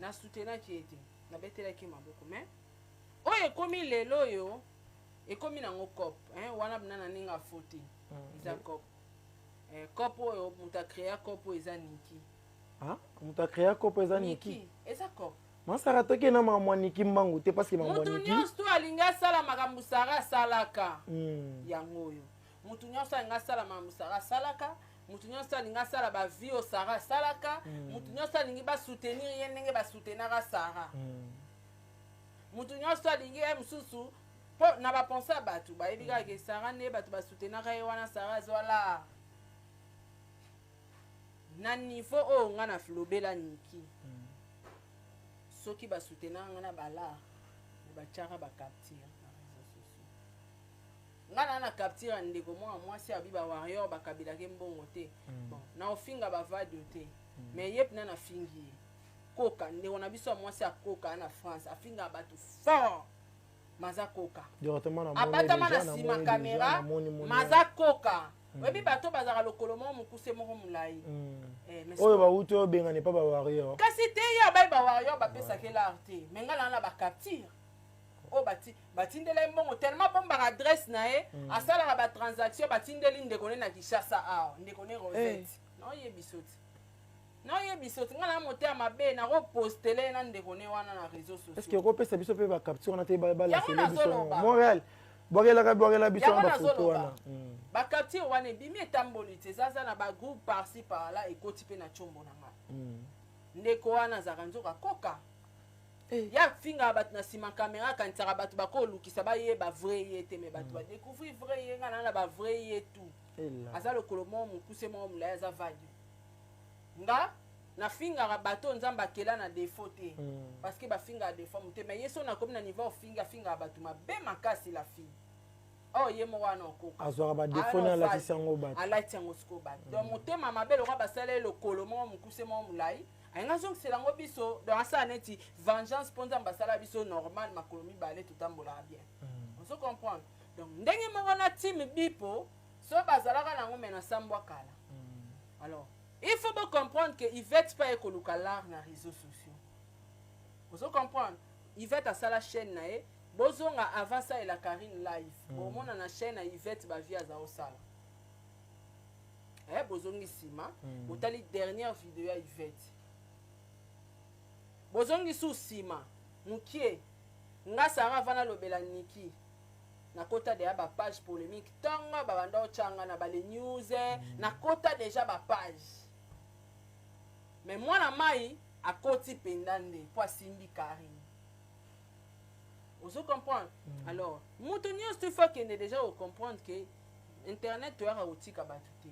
Nasoutenaki ye te, nabetelaki ye maboko. Mais oyo ekomi lelo oyo, ekomi nango cop, hein, wana bina na ndenge afo te. Eza cop. Cop oyo moto acréa, cop oyo eza Niki. Ah, moto acréa cop eza Niki? Eza cop. Masara, toki na makambo ya Niki mbangu te, parce que makambo ya Motu nyonso to alingi asala makambo Sara asalaka, yango oyo motu nyonso alingi asala makambo Sara asalaka, motu nyonso alingi asala bavie oyo Sara asalaka, motu nyonso alingi basoutenir ye ndenge basoutenaka Sara, motu nyonso alingi ye mosusu, mpo na bapense ya bato bayebi kaka ke Sara nde bato basoutenaka ye wana. Sara azwala na niveau oyo nga na lobela Niki. Soki basoutenaka nga na balar, batiaka bacapture na réseaux sociaux. Nga na capture ya ndeko mwana mwasi abi bawarrior bakabelaki mbongo te. Bon, na ofinga bavadio te, mais ye mpena nafingi ye koka. Ndeko na biso ya mwasi akoka na France, afingaka bato fort, maza koka. Abatama na nsima caméra, maza koka. Oyebi bato bazalaka lokolo moko mokuse, moko molai. Oyo bauti oyo obengana epa bawarrior. Kasi te, ye abai bawarrior bapesaki lar te, mais ngai naa na bacapture oyo batindela ye mbongo. Tellement bombaka adresse na ye, asalaka batransaction, batindeli ndeko ne na Kinshasa awa, ndeko ne Rosette. Naoyebi so ti, naoyebi so ti ngai na motema mabe, nakopostele ye na ndeko ne wana na réseau sociaux. Est ce que okopesa biso mpe bacapture wana te? Balasele biso Montréal, bwakelaka, bwakela biso wana bafoto wana. Bacapture wana ebimi, etamboli te, eza na bagroupe par-ci par-là, ekoti mpe na tiombo na ngai. Ndeko wana azalaka nzoka koka ye, afingaka bato na nsima caméra, akanisaka bato bakolukisa bayeba vrai ye te, mais bato badécouvrir vrai ye. Ngai na bavrai ye tout. Aza lokolo moko mokuse, moko molai, aza vadio. Nga nafingaka bato oyo Nzambe akela na défaut te, parce que bafingaka défaut mote, mais ye so nakomi na niveau ofingi, afingaka bato mabe makasi. La fille oyo ye moko wana okoka. Azwaka badéfaut ne, alatisi yango bato. Alati yango sikoyo bato. Donc motema mabe lokwa basala ye lokolo moko mokuse, moko molai, alingi azongisela yango biso. Donc asala neti vengeance, mpo Nzambe asala biso normal, makolo mibale, totambolaka bien. Ozo comprendre? Donc ndenge moko na team bipo so bazalaka nango, mais na sambwa kala. Alors il faut bocomprendre que Ivete mpe aye koluka l'art na réseaux sociaux. Ozo comprendre? Ivete asala chaîne na ye. Bozonga avant asalela Karine live, bomona na chaîne ya Ivete bavie aza osala. Bozongi nsima, botali dernière vidéo ya Ivete, bozongi su nsima mokie. Nga Sara avant nalobela Niki, nakota deya bapage polémique. Ntongo babanda otyanga na bale news, nakota déjà bapage, mais mwana mai akoti mpenza nde mpo asimbi Karine. Ozo comprendre? Alors moto nyonso il faut akende déjà kocomprendre ke internet toyaka kotika bato te.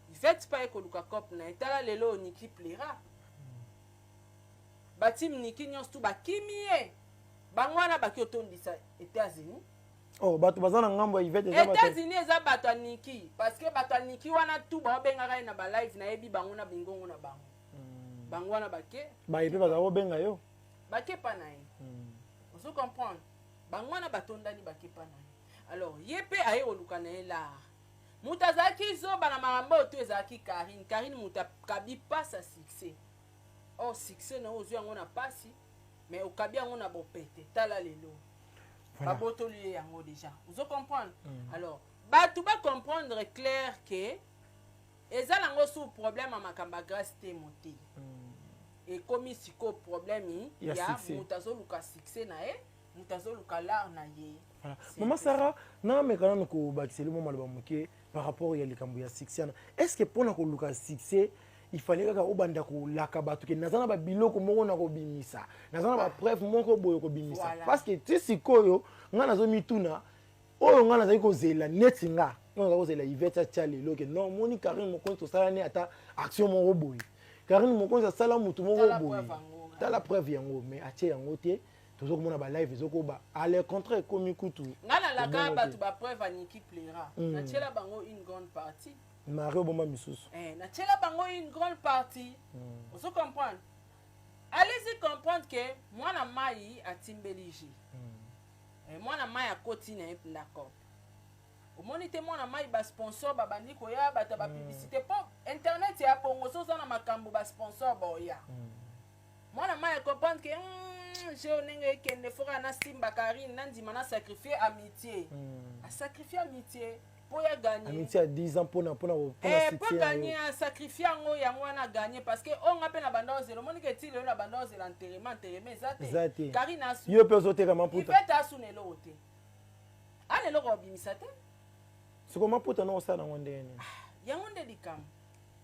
Ivete mpa ye koluka cope na ye. Tala lelo oyo Niki plaira, bateam Niki nyonso tu bakimi ye. Bango wana baki otondisa États-Unis. Oh, bato baza na ngambo ya Ivete eza États-Unis eza bato ya Niki, parce que bato ya Niki wana tu baobengaka ye na balive. Nayebi bango na bingongo na bango. Bango wana bake. Baye mpe bazala kobenga yo. Bake pa na ye. Ozo comprendre? Bango wana batondani, bake pa na ye. Alors ye mpe aye koluka na ye lar. Moto azalaki zoba na makambo oyo to ezalaki Karine. Karine moto akabi mpasi ya succès. Or succès na oyo ozwi yango na mpasi, mais okabi yango na bopete. Tala lelo babotoli ye yango déjà. Ozo comprendre? Alors bato bacomprendre clair ke eza nango sous problème ya makambo ya Grâce Temo te. Ekomi sikoyo problème ya moto azoluka succès na ye, moto azoluka lar na ye. Voilà. Mama Sara, nameka nanu kobakiseli mwa maloba moke par rapport ya likambo ya succès wana. Est ce que mpona koluka succès, il fallait kaka obanda kolaka bato ke naza na babiloko moko na kobimisa, naza na bapreuve moko boye kobimisa? Parce que ti sikoyo ngai nazomituna, oyo ngai nazali kozela neti nga, ngai nazali kozela Ivete atia lelo ke non, moni Karine Mokonzi, tosala ne ata action moko boye, Karine Mokonzi asala motu moko boye, tala preuve yango. Mais atie yango te. Tozokomona balive ezokoba, à le contraire ekomi kutu. Ngai nalaka bato bapreuve ya Niki Plera. Natiela bango une grande partie. Marie obomba misusu. Natiela bango une grande partie. Ozo comprendre? Allez-y comprendre ke mwana mai atimbeli j mwana mai akoti na ye mpenza. Omoni te, mwana mai, basponsor babandi koya, bato ya bapublicité, mpo internet ya bongo, so oza na makambo, basponsor baoya. Mwana mai acomprendre. comprendre ke jeu ndenge ekende, foka nasimba Karine, nandima na sacrifier amitié. Asacrifier amitié mpo ya gagner. Amitié ya 10 ans mpona mpo succès na yo. Gagner, asacrifier yango, yango wana agagner, parce que oyo nga mpe na banda ozela, omoni ke ti lelo na banda ozela enterrement, enterrement eza Eza te. te. Karine asu Yo mpe ozoteka maputa. Ivete asuna eloko te, ana eloko obimisa te. Siko maputa na osala yango ndenge nini? Yango nde likambo.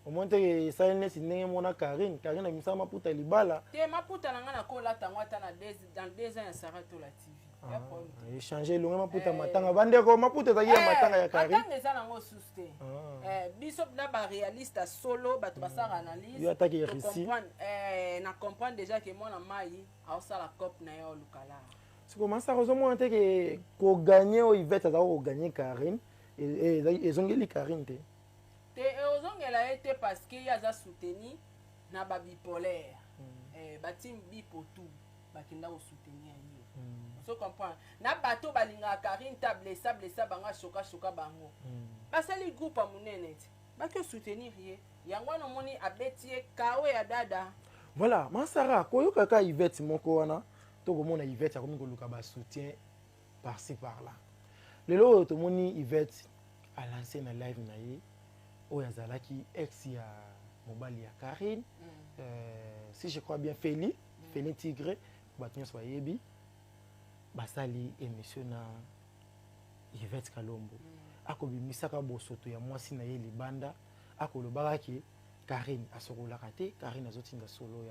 Omoni teke esali neti ndenge mona Karine, Karine abimisaka maputa libala. Te, maputa na ngai nakolata yango ata na dans 2 ans ya Sara Tola TV, ya problème te. Échange elonge maputa. Eh. Matanga, bandeko, maputa ezalaki ya matanga ya Karine. Matanga eza nango susu te. Biso na baréaliste ya solo, bato basalaka analyse. Yo ataki to Russie. Na comprendre déjà ke mwana mai aosala cope na ye, olukala. Siko masaka, ozomona te ke kogagner oyo Ivete azalaka kogagner Karine, ezongeli Karine te? Te, ozongela ye te, parce que ye aza soutenu na babipolaire. Bateam bipo tout bakenda kosoutenir ye. Ozo comprendre, na bato balingaka Karine te, ablessa blessa bango, ashoka shoka bango. Basali groupe ya monene te, baki osoutenir ye, yango wana omoni abeti ye kawe ya dada. Voilà, masara, koyokaka Ivete moko wana, tokomona Ivete akomi koluka basoutien par-ci par-là. Lelo oyo tomoni Ivete alance na live na ye oyo azalaki ex ya mobali ya Karine, si je crois bien Feli, Feli Tigre, bato nyonso bayebi, basali émission na Ivete Kalombo. Akobimisaka bosoto ya mwasi na ye libanda, akolobaka ke Karine asokolaka te, Karine azotinda solo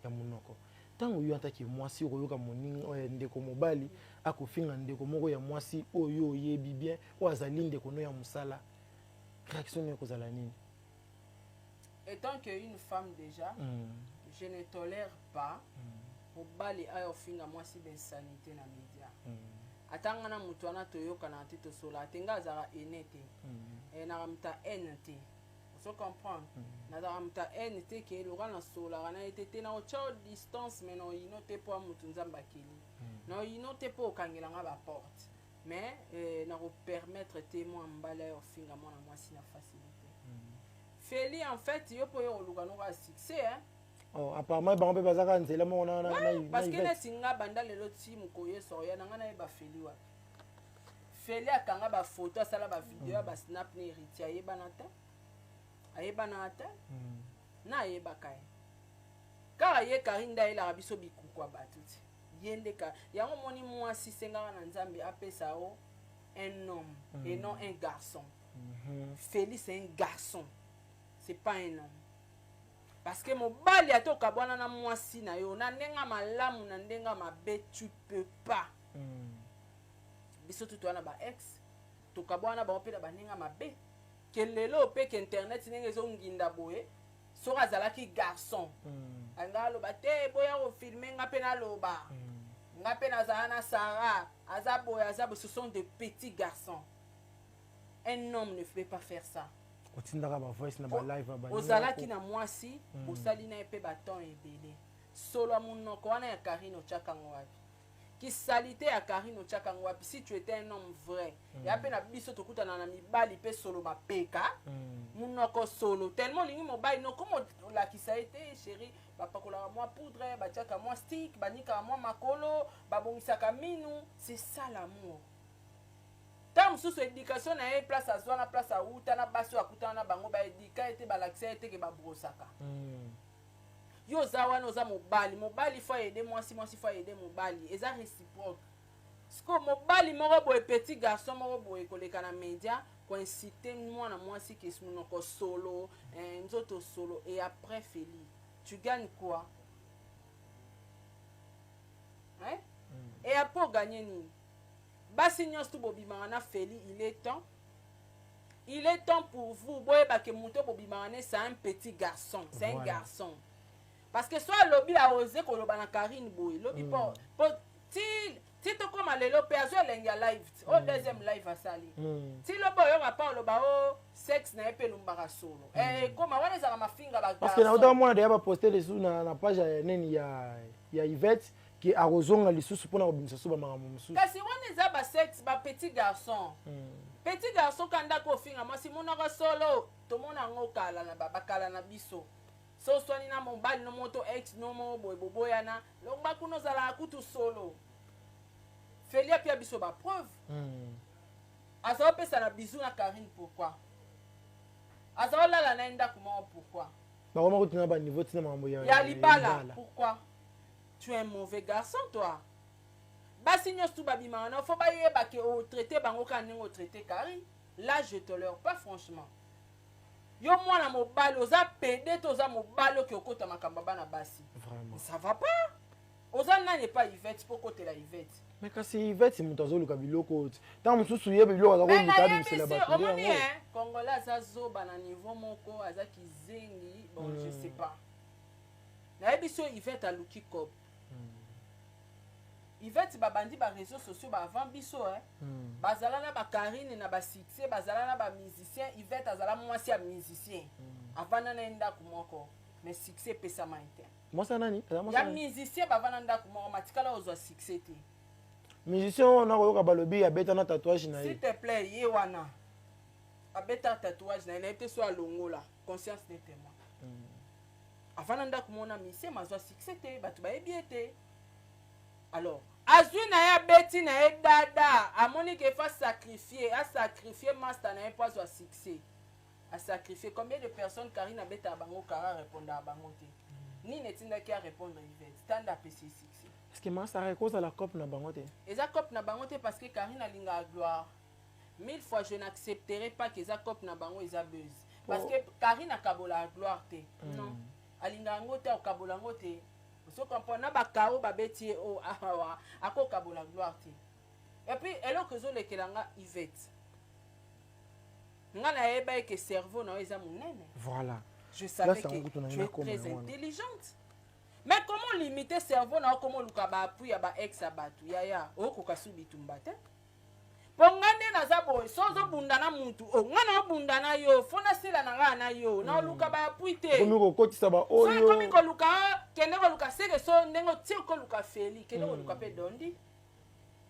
ya monoko. Ntango yo antaki mwasi okoyoka moninga oyo ndeko mobali akofinga ndeko moko ya mwasi oyo oyebi bien, oyo azali ndeko no ya mosala, réaction no ekozala nini? Étant que une femme déjà, je ne tolère pas mobali ayo ofinga mwasi bainsanité na média. Ata nga na moto wana toyokana te, tosolaka te, nga azalaka ene te. Naka moto ya haine te, ozo comprendre? Nazalaka moto ya haine te, ke loka nasolaka na ye te te, na otya o distance, mais na oyino te, mpo ya motu Nzambe akeli na oyino te mpo okangelanga baporte, mais nakopermettre te mwa mbala ya ofinga mwana mwasi na facilité. Feli, en fait, yo mpo yo koluka noko ya succès, hein? Oh, apparemment bango mpe bazaka nzela moko na Parce que Yvette. Neti nga, banda lelo ti mokoyo esoya na nga, nayeba Feli wapi. Feli akanga bafoto, asala bavideo ya basnap na Héritier, ayebana te, ayebana te. Na ayebaka ye kaka ye Karine nde ayelaka biso bikuku ya bato ti ye nde ka yango. Omoni, mwasi sengaka na Nzambe apesa o un homme et non un garçon. Félix, c'est un garçon, c'est pas un homme, parce que mobali ata okabwana na mwasi na yo na ndenge malamu, na ndenge mabe, tu peux pas. Biso tu toza na ba ex, tokabwana bango mpe na bandenge mabe, ke lelo mpe ke internet ndenge ezonginda boye, soki azalaki garçon, anga aloba te, boya kofilmer nga mpe naloba, nga mpe nazala na Sara, aza boye, aza boye. Ce sont des petits garçons, un homme ne peut pas faire ça. Otindaka bavoice na balive. Ozalaki na mwasi, osali na ye mpe batemps ebele. Solo ya monoko wana ya Karine, otiaka yango wapi? Kisalite ya Karine, otiaka yango wapi? Si tu étais un homme vrai, ya mpe na biso tokutana na mibali mpe solo mapeka, monoko solo, tellement olingi mobali nokoma olakisa ye te, chéri, bapakolaka mwa poudre, batiaka mwa stick, banikaka mwa makolo, babongisaka minu, c'est ça l'amour. Ntango mosusu éducation na ye, place azwa na place awuta na basi oyo akutana na bango, baéduquer ye te, balakisa ye te ke babrosaka. Yo oza wana, oza mobali, mobali faut aider mwasi, mwasi faut aider mobali, eza réciproque. Sikoyo mobali moko boye, petit garçon moko boye, koleka na média koinciter mwana mwasi ke monoko solo, nzoto solo, et après Feli, tu gagnes quoi, hein? Et après ogagner nini? Basi nyonso tu bobimaka na Feli, il est temps, il est temps pour vous boyebake moto bobimaka ne, c'est un petit garçon, c'est un garçon, parce que so alobi, aose koloba na Karine boye, lobi po po ti ti tokóma lelo mpe azwa elenge ya live oyo, deuxième live asali, ti lobi oyoka mpa oloba o sexe na ye mpe elumbaka solo. Ekóma wana ezalaka mafinga. Parce que nauta mona deya baposte lisusu na page ya nini ya Ivete ke akozonga lisusu mpona kobimisa so bamakambo mosusu. Kasi wana eza basexe, bapetit garçon. Petit garçon ka ndako ofinga mwasi monoko solo, tomona yango kala na bakala na biso. So oswani na mobali no moto, ex no moko boye, boboyana, longba kuna, ozalaka kutu solo. Feli apia biso bapreuve. Aza opesa na bizu na Karine, pourquoi aza olala na ye ndako moko? Pourquoi? Bakoma kutu na baniveau ntina makambo ya ya libala. Pourquoi? Tu es un mauvais garçon, toi. Basi nyonso tu babimaka na, faut bayeba ke otraite bango kaka ndenge otraite Karine. Là, je tolère pas, franchement. Yo mwana mobali, oza pédé to oza mobali oke okota makambo ya bana basi? Vraiment. Ça va pas. Oza nani epa Ivete mpo okotela Ivete? Mais kasi Ivete moto azoluka biloko ti ntango mosusu ye biloko aza koluka, abimisela bato nde. Omoni. Yango. Congolais aza zoba na niveau moko, aza kizengi. Bon, je sais pas, nayebi so Ivete aluki cop. Ivete, babandi baréseaux sociaux baavant biso, eh. Bazala na bakarine na basuccès, bazala na bamusicien. Ivete azala mwasi ya musicien, avanda na ye ndako moko, mais succès epesama ye te. Mwasi ya nani? Aza mwasi ya nani? Musicien, bavanda ndako moko, matikala ozwa succès te. Musicien oyo nakoyoka balobi abeta na tatouage na ye. S'il te plaît, ye wana abeta tatouage na ye, nayebi te so alongola, conscience de témoin. Avanda ndako moko na musicien, mazwa succès te, bato bayebi ye te. Alors azwi na ye, abeti na ye dada, amoni ke fa sacrifier, asacrifier master na ye mpo azwa succès. Asacrifier combien de personnes? Karine abetaka bango kara, arépondaka bango te. Nini etindaki arépondre Ivete? Tanda apesi ye succès. Parce que masara ekozala cope na bango te. Eza cope na bango te, parce que Karine alingaka gloire. Mille fois je n'accepterai pas que eza cope na bango, eza buzz, parce que Karine akabolaka gloire te. Non, alingaka yango te, akokabola yango te. Ozo comprendre? Na bakao babeti ye oyo awa, akokabola gloire te. Et puis eloko ezolekela nga, Ivete, nga nayeba eke cerveau na yo eza monene. Voilà. Je savais que tu es très intelligente, mais comment limiter cerveau na yo? Comment oluka baappui ya baex ya bato? Yaya, okoka su bitumba te, mpo nga nde naza boye. So ozobunda na mutu o, nga na obunda na yo, fo nasila na ngai na yo, na oluka baappui te. Komi kokotisa So ekomi baoyo. Koluka, kende koluka seke so ndenge otie koluka Feli, kende koluka mpe Dondi.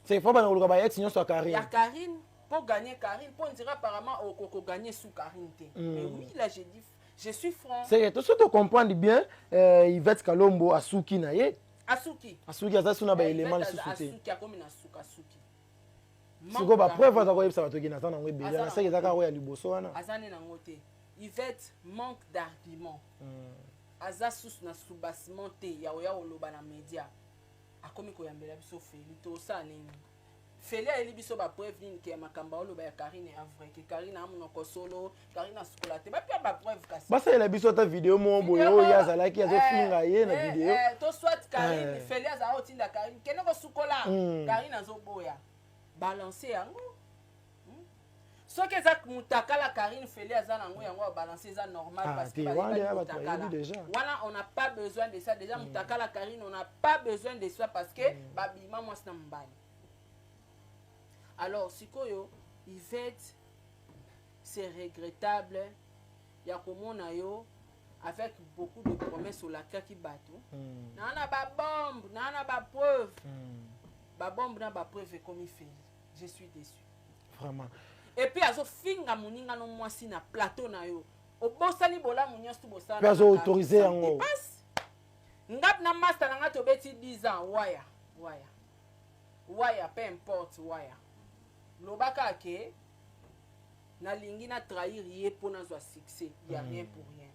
C'est faut bana koluka baex nyonso ya Karine. Ya Karine, mpo gagner Karine, mpo ndira apparemment okoko gagner sous Karine te. Mais oui, là je dis, je suis franc. C'est to so tocomprendre bien, Yvette Kalombo asuki na ye. Asuki. Asuki, aza su na baélément lisusu te. Asuki, akomi na suka, asuki. Sikoyo bapreuve aza koyebisa bato eke naza nango ebele na seke, eza kaka oyo ya liboso wana. Aza nde nango te. Yvette manque d'argument. Aza susu na soubassement te ya oya koloba na média. Akomi koyambela biso Feli, tosala nini? Feli ayeli biso bapreuve nini ke ya makambo aoloba ya Karine ya vrai, ke Karine amonoko solo, Karine asukola te? Bapia bapreuve kasi. Basalela biso ata video moko boye oyo ye azalaki azofinga ye na video. To soit Karine, Feli azala otinda Karine kende kosukola, Karine azoboya, balance yango. Soki eza mutakala Karine, Feli aza nango yango, abalance, eza normal. Ah, parce que mutakala wana, on n'a pas besoin de ça déjà. Mutakala Karine, on n'a pas besoin de ça, parce que babima mwasi na mobali. Alors sikoyo Yvette, c'est regrettable ya komona yo avec beaucoup de promesses olakaki bato. Naa na babombe, naa na bapreuve. Babombe na bapreuve ekomi Feli. Je suis déçu. Vraiment. Et puis azofinga moninga no mwasi na plateau na yo, obosani bolamu nyonso bosala. Mpe azoautorize yango. Nga na master na nga tobeti 10 ans, waya waya waya, peu importe waya, lobaka ke nalingi na trahir ye mpo nazwa succès ya rien pour rien.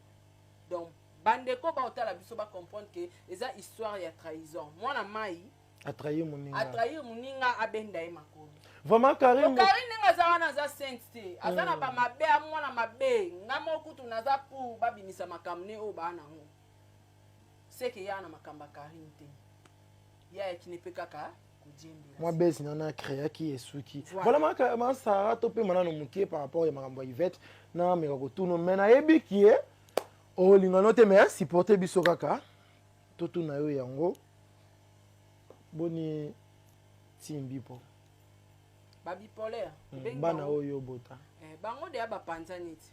Donc bandeko baotala biso, bacomprendre ke eza histoire ya trahison, mwana mai. Atrahir moninga. Atrahir moninga, abenda ye makolo. Vraiment, Karim. Karine ndenge aza wana, aza sainte te, aza na bamabe, amwana mabe. Nga moko kutu naza pour babimisa makambo ne oyo baa nango, seke ya na makambo ya Karine te, ya yakini mpe kaka kodiembela. Mwa bese nana créaki esuki. Voilà, ma Sara, topema nano moke par rapport ya makambo ya Ivete. Nameka kotuna, mais nayebi kie olingano te, mais supporte biso kaka, totuna yo yango. Boni timbi po Babipolaire. Bana oyo obota. Bango deya bapanza neti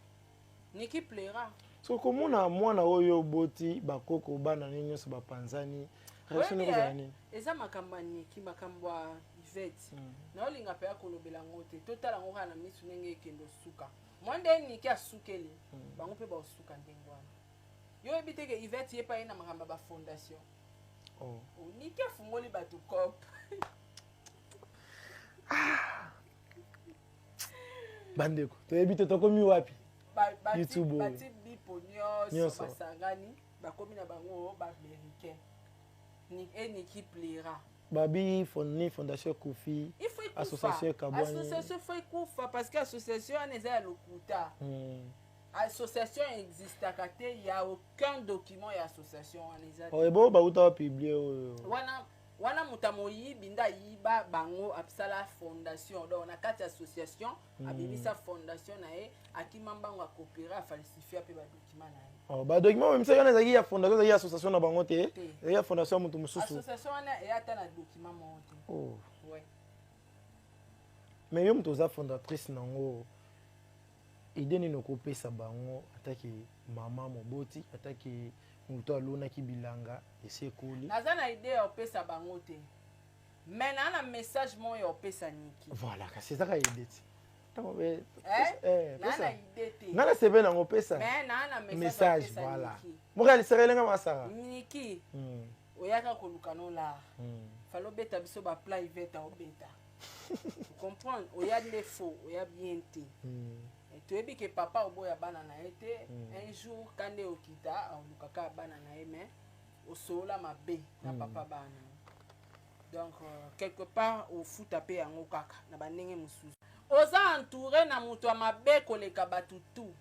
Niki pleura. So komona mwana oyo oboti, bakoko bana ne nyonso bapanzani, réaction ekozala nini? Eza makambo ya Niki, makambo ya Ivete, naolinga mpe ya kolobela yango te. Totala yango kaka na misu ndenge ekende osuka. Mwa nde Niki asukeli bango mpe baosuka ndenge wana. Yo oyebi te ke Yvette ye pe aye na makambo ya ba fondation. Oh. Oniki afungoli bato cop. Ah. Bandeko, toyebi te tokomi wapi? Ba, ba, YouTube oyo. Bati bipo nyonso basangani bakomi na bango ba américain. Ni, et Niki plaira. Babi ni fondation ekufi. Il faut ekufa. Association ekabwani. Association faut ekufa parce que association wana eza ya lokuta. Association existaka te, il y a aucun document ya association wana eza te. Oh, ebo bauta ba publier oyo. Wana wana moto ya moyibi nde ayiba bango asala fondation donc na kati ya association abimisa fondation na ye akima mbango akopera afalsifia mpe badocument na ye. Oh, ba document babimisaki wana ezalaki ya fondation, ezalaki ya association na bango te, Te. ezalaki ya fondation ya moto mosusu. Association wana eya ata na document moko te. Oh. Ouais. Mais yo moto oza fondatrice nango, idée nini okopesa bango ataki mama moboti, ataki moto alonaki bilanga esi ekoli? Naza na idée ya kopesa bango te, mais naa na message moko ya kopesa Niki. Voilà, kasi ezaka idée ti. Ntango be- Eh? eh, Naa pesa. na idée te. Nga na sebe nango pesa. Mais naa na message ya Message, kopesa voilà. Niki. Moko ya lisaka elenga masaka. Niki, oyaka koluka no lar. Fallait obeta biso ba plat Yvette obeta. Tu comprends? Oya nde faux, oya bien te. Toyebi ke papa oboya bana na ye te. Un jour kande okita olukaka bana na ye mais osolola mabe na papa bana. Donc quelque part ofuta pe yango kaka na bandenge mosusu. Oza entouré na moto ya mabe koleka bato tout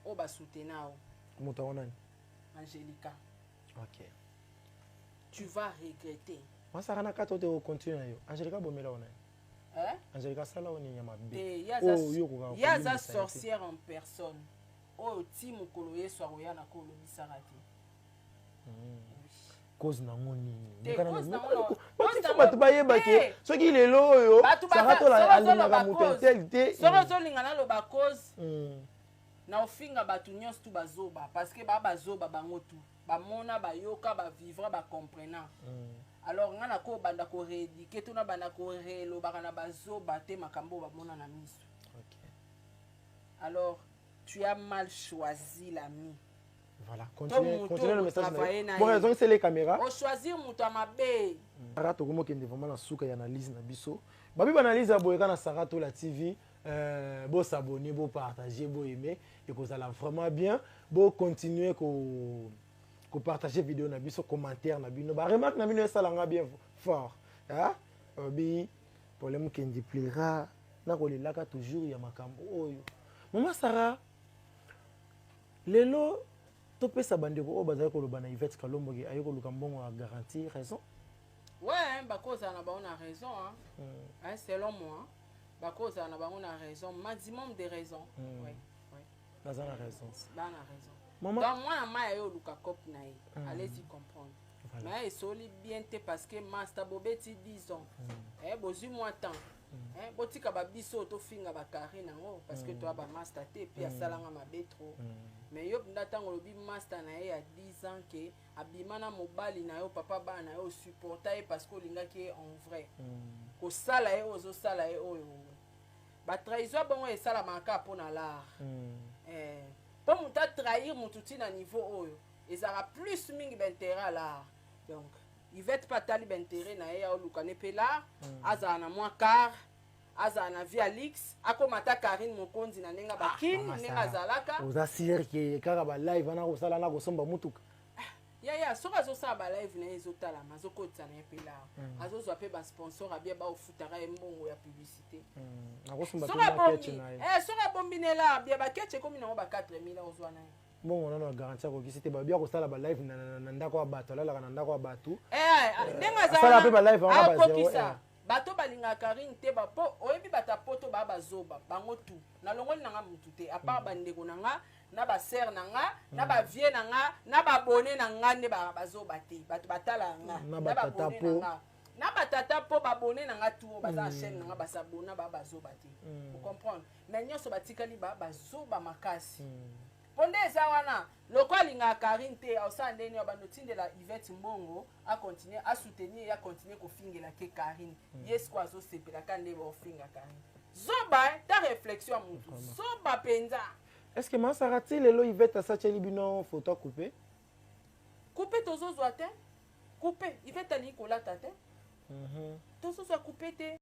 oyo basoutenir yo. Moto yango nani? Angelica. Ok. Tu vas regretter. Masaka na kati ote continue na yo. Angelica bomela ona. Hein? Angelica sala oni nyama be. Te, ye aza Oh, yo koka ye aza kolimbisa ye te. sorcière en personne. Oyo ti mokolo Yesu akoya na kolobisaka te. Cause nango nini? Te, Mokana cause na- nango na- Bato cause ifo nango- bato bayeba ke Te. soki lelo oyo, Bato baza- Sarah Tola soki alingaka ozoloba moto cause. intel te. Soki ozolinga naloba cause, na ofinga bato nyonso tu bazoba, parce que ba bazoba bango tu. Bamona, bayoka, ba vivre, ba comprena. Alors nga na ko banda ko rééduquer, to na banda ko relobaka na bazoba te makambo bamona na miso. Alors tu as mal choisi l'ami. Voilà, To continue, moto continue le message na travailler yo. na Bon, ye. raison, c'est les caméras. O choisir moto ya mabe. Sarah tokomo kende vraiment na suka ya analyse na biso. Babi ba analyse ya boyeka na Sarah Tola TV, bo s'abonner, bo partager, bo aimer et que ça la vraiment bien. Bo continuer ko partager vidéo na biso, commentaire na bino. Ba remarque na bino esala nga bien fort. Hein? Obi problème kendi plaira na kolelaka toujours ya makambo oyo. Maman Sarah, lelo topesa bandeko oyo bazali koloba na Yvette Kalombo ke aye koluka mbongo ya garantie raison. Ouais, hein, bakozala na bango na raison, hein. Hein, selon moi, bakozala na bango na raison, maximum de raison. Ouais, ouais. Baza na raison. Ba na raison. Maman. Donc moi na maya yo luka cop na ye. Allez-y comprendre. Mais esoli bien te parce que master bobeti 10 ans. Eh bozui moi temps. Eh botika ba biso to finga ba carré nango parce que toi ba master te puis asalanga mabe trop. Mais yo nda tango lobi master na ye ya 10 ans ke abima na mobali na yo papa ba na yo supporta ye parce que olingaki ye en vrai. Kosala ye ozo sala ye oyo. Ba trahison bongo esala maka pona l'art. Eh po muta trahir mutu ti na niveau oyo ezala plus mingi ba intérêt à l'art. Donc Yvette pa tali ba intérêt na ye ya oluka ne pe l'art, azala na mwa car, azala na vie Alix, akomata Karine Mokonzi na ndenge ba kin, Mama ndenge Sarah, azalaka. Oza sûr ke kaka ba live wana kosala na kosomba mutuka. Ya ya, soki azosala ba live na ye ezotalama, azokotisa na ye pe l'art. Azozwa pe ba sponsor abia ba ofutaka ye mbongo ya publicité. Nakosomba Soki pe mwa abombi, ketch na ye. soki abombi ne l'art, bia ba ketch ekomi nango ba 4000 ozwa na ye. Mbongo nano ya garantie akokisi te, babia kosala ba live na ndako ya bato, alalaka na ndako ya bato. Ndenge azala Asala na pe ba live wana ba zéro akokisa. heure. Bato balingaka Karine te, ba po oyebi bato ya poto ba bazoba, bango tout. Nalongoli na nga mutu te, à part bandeko na nga, na ba sœur na nga, na ba vieux na nga, na ba abonné na nga nde ba bazoba te. Bato batala nga, Na na ba ba tata abonné po. na nga. Na ba tata po ba abonné na nga tout, baza na chaîne na nga, ba s'abonna, ba bazoba te. Vous comprenez? Mais nyonso batikali ba bazoba makasi. Ponde eza wana, loko alingaka Karine te, osala ndenge nini, abando tindela Yvette Mbongo, a continuer, a soutenir, a continuer kofingela ke Karine. Ye siko azosepela ka nde baofinga Karine. Zoba, hein, ta réflexion ya mutu. Vraiment. Zoba penza. Est-ce que Masara ti lelo Yvette asatieli bino photo à couper? Coupe tozozwa te. Coupe Ivete alingi kolata te. Tozozwa coupe te.